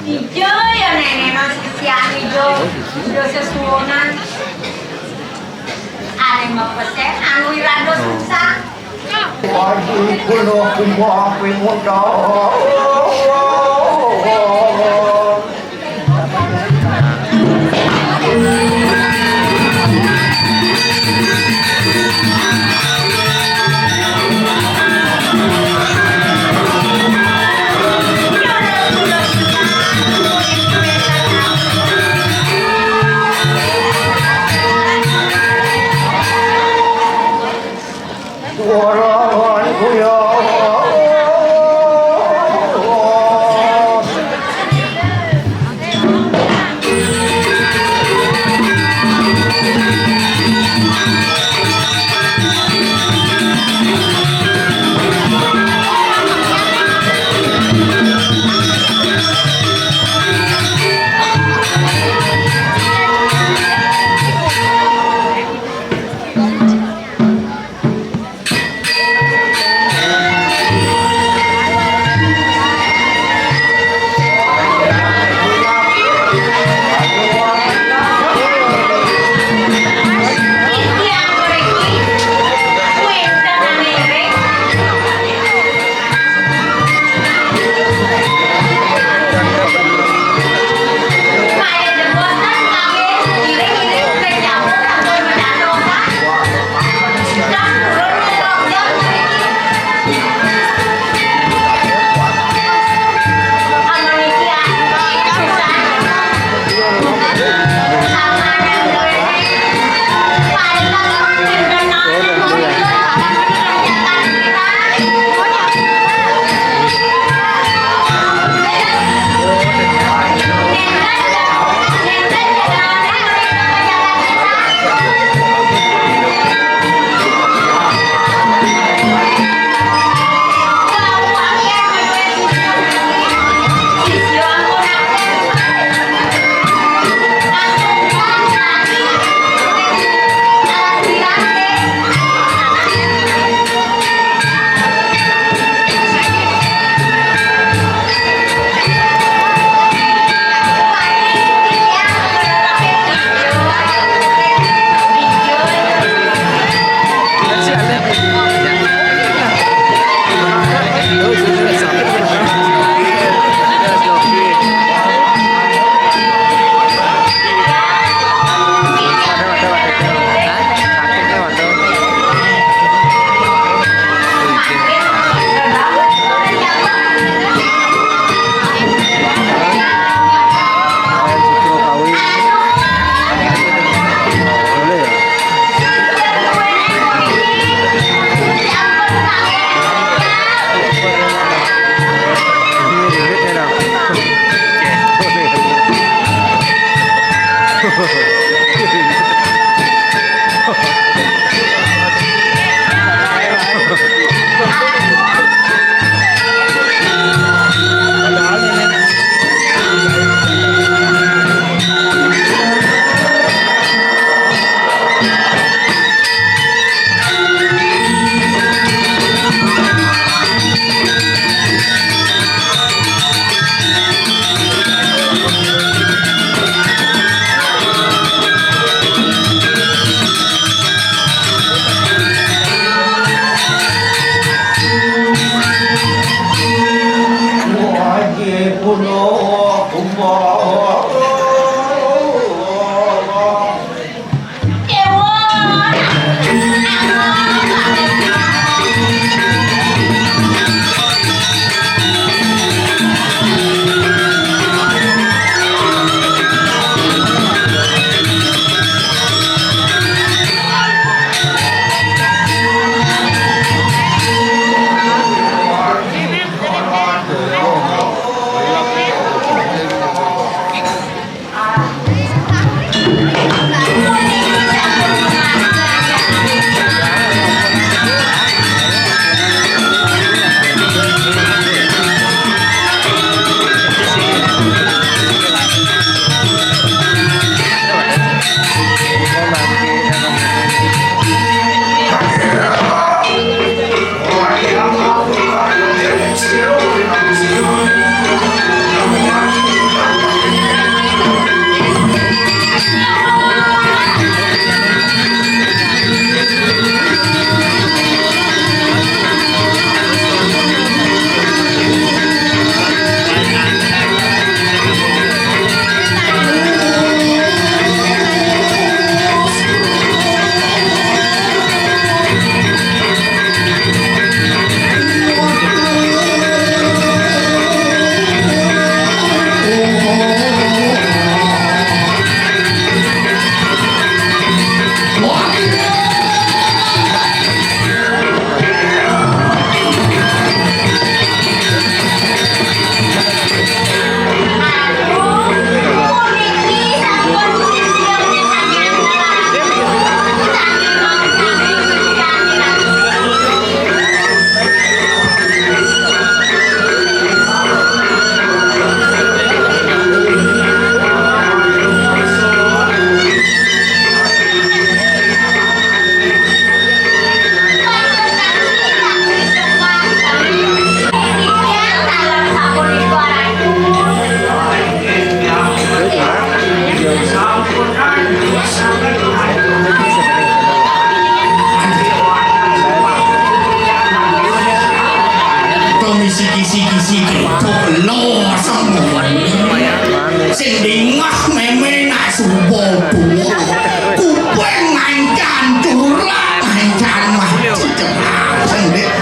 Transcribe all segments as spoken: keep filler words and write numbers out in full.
Ijo ya nenek no sisian ijo, ijo sesuunan. Ane mepesen anu irado susah. Aduh, kuno kumaha muda.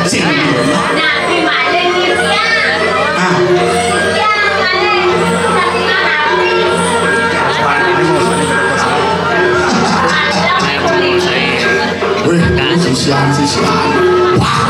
Sing. Nabi maling iki. Ah. Iki maling. Wih, sisian-sisian. Wah,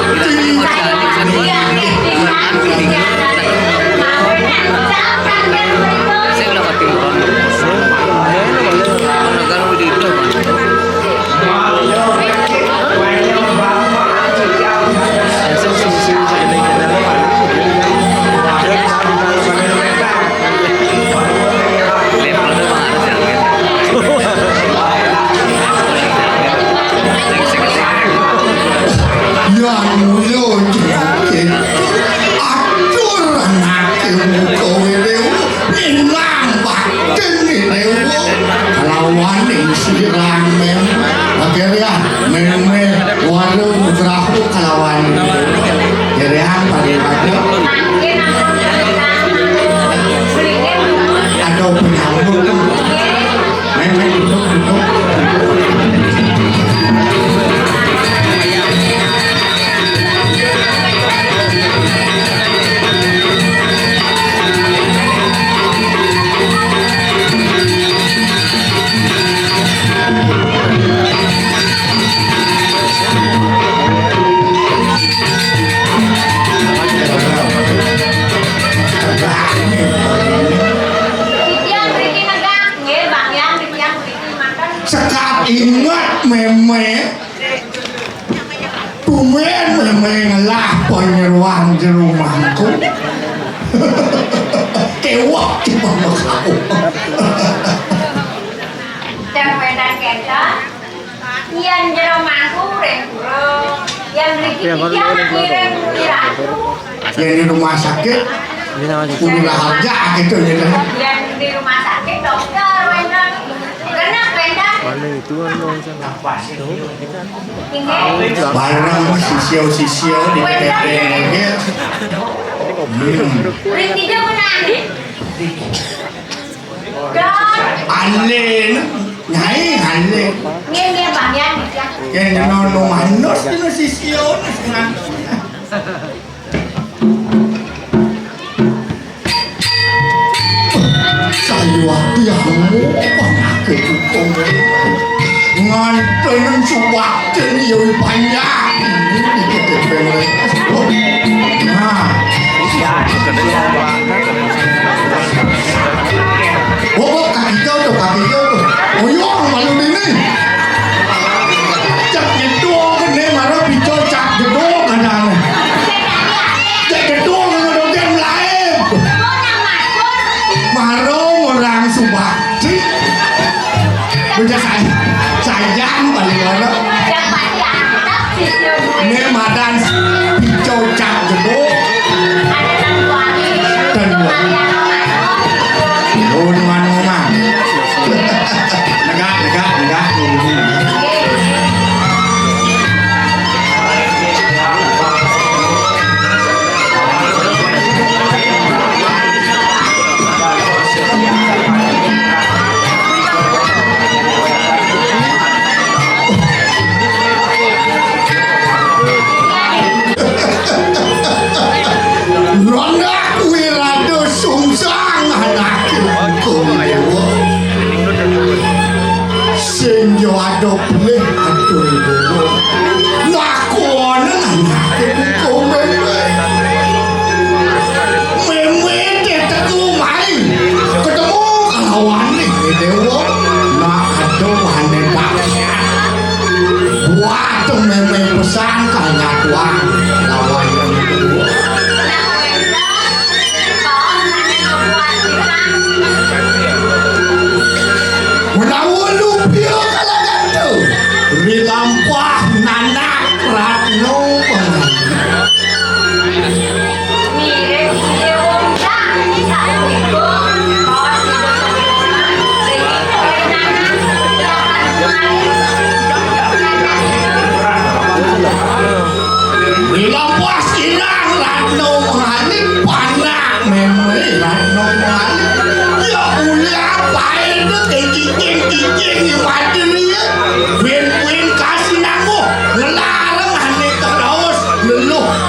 Yan mulo jengking, atur anake muka wedew, minang batin wedew, kalawan ing sirang mem-, akhirnya meme warung graho kalawan. Akhirnya pada-pada ada penyambut. Titiang mriki negak, nggih, Mbah Hyang, titiang mriki matur. Sekap inget meme. Tumben meme ngelah penyeruan jero mangku. Kewok cuma mau. Jam wedan kenten. Yen jero mangku ring pura, yen mriki titiang ngiring Ratu. Yen di rumah sakit, kudu raharja gitu, gitu. Yen di rumah sakit, dokter wénten. Genep wénten. Mana itu kan mau sana? Inggih. Bareng sisya-sisya di P T P ini. Hmm. Ring tiga menang. Alin, Nyai Alin. Nggih, nggih, Mbah Hyang, nggih. Yen dina no manus dina sisya, ngantos. Sayuwakti amu panake tukung. Nganten suwakti ya panjang. Nah. Oh, oh, kaki jauh tuh, kaki jauh tuh. Oh, iya, malu ini. Cak jedok kene mara pico cak jedok kadang. Cak jedok kene dogen lain. Mara orang subakti. Bocah saya, sayang paling ora. Ini madan pico cak jedok. Dan oh, nuan ngomong. Negak, negak, negak. Ronda kuwi rada sungsang anake kuwi. Sing yo ada pelih atur dewa. Lakonen anake kuwi. Meme teteku mai ketemu kalawan ning dewa. Nak aduh ane tak. Buat meme pesan kanya tuan lawan dewa. Menawa lupia kalagan tu, rilampah nanak ratno pengantin.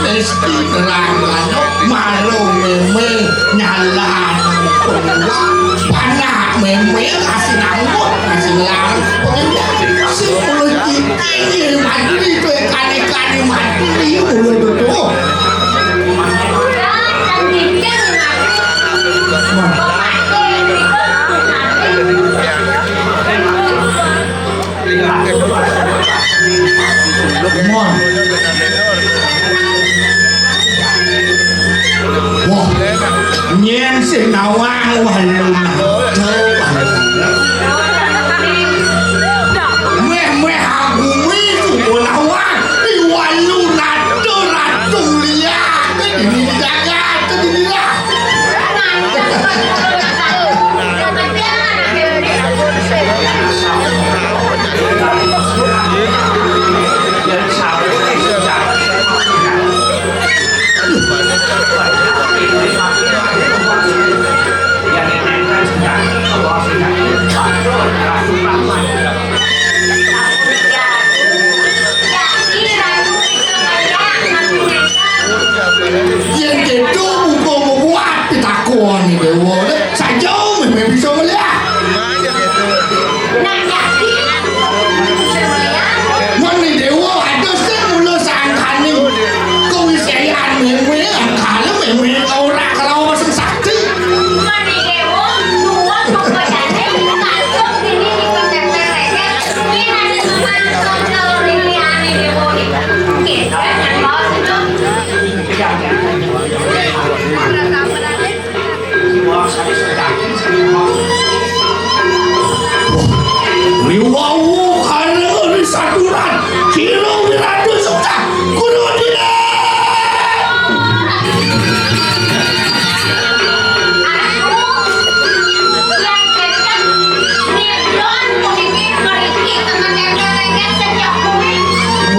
Mesti terang manuk, malu mémé nyalan penguak, panak mémé kasih nanggut, kasih ngelarang pengendak. Sepuluh cincin ye mati, itu ikan-ikan ye mati, ye mulu tuh. Mon. Wah, nyén sing nawang, wah, lu nado, wah, lu nado. Méh, méh, aku wis, wah, nawang, di walu nado, ratu liya, di jagat, di liya. Yén kéto buka mabuat pitakon déwa, saja mémé bisa melihat. Mani déwa ada sing mula sangkaning kawiséyan mémé, angkala mémé ora kalawa sing sakti. Riwawu karena risaturan kira wiratu sukta guru dina.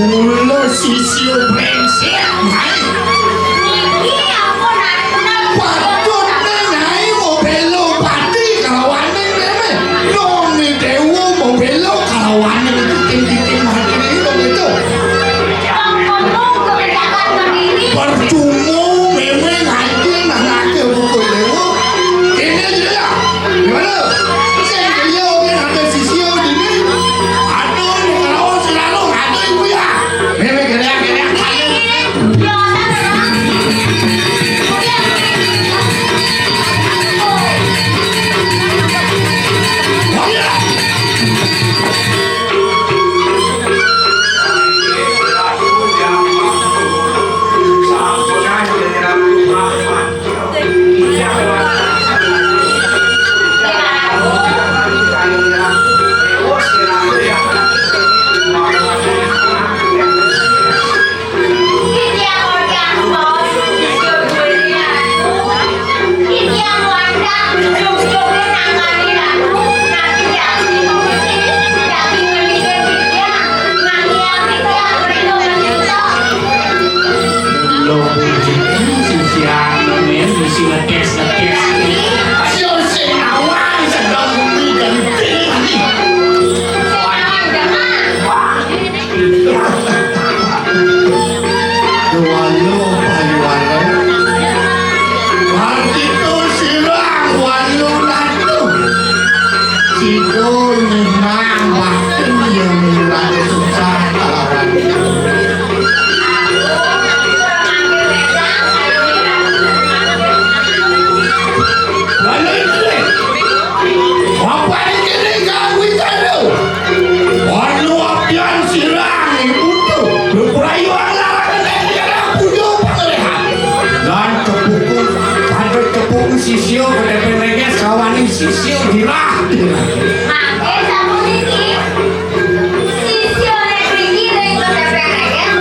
Mula sisya brengsek, Nyai. Patutné Nyai mau bela pati kalawaning mémé. Dong ni déwa mau bela kalawaning titim-titim hati ini dong itu. Percuma mémé ngaji nang ngaji buku déwa. Ini aja ya. Gimana? Sing beliau ini ada sisya ini. Aduh, kalau selalu ngaji ibu ya. Mémé gerak-gerak. Lho, sing siang, men, sing ngetes, ngetes. Yo, sing awal, sedang bumi ganti. Walu, payuana. Martitu sirang, walu ratu. Sido nyinang, waktu yang rada susah kalawan. Walu itu deh. Bapak ini gak wicara. Warna apian sirang ibu tu. Berayu anak-anak yang tidak punya pengelehan. Dan tepukung, pada tepung sisio ke D P R G S kawaning sisio dirah. Makin kamu niki. Sisio yang tinggi dari ke D P R G S.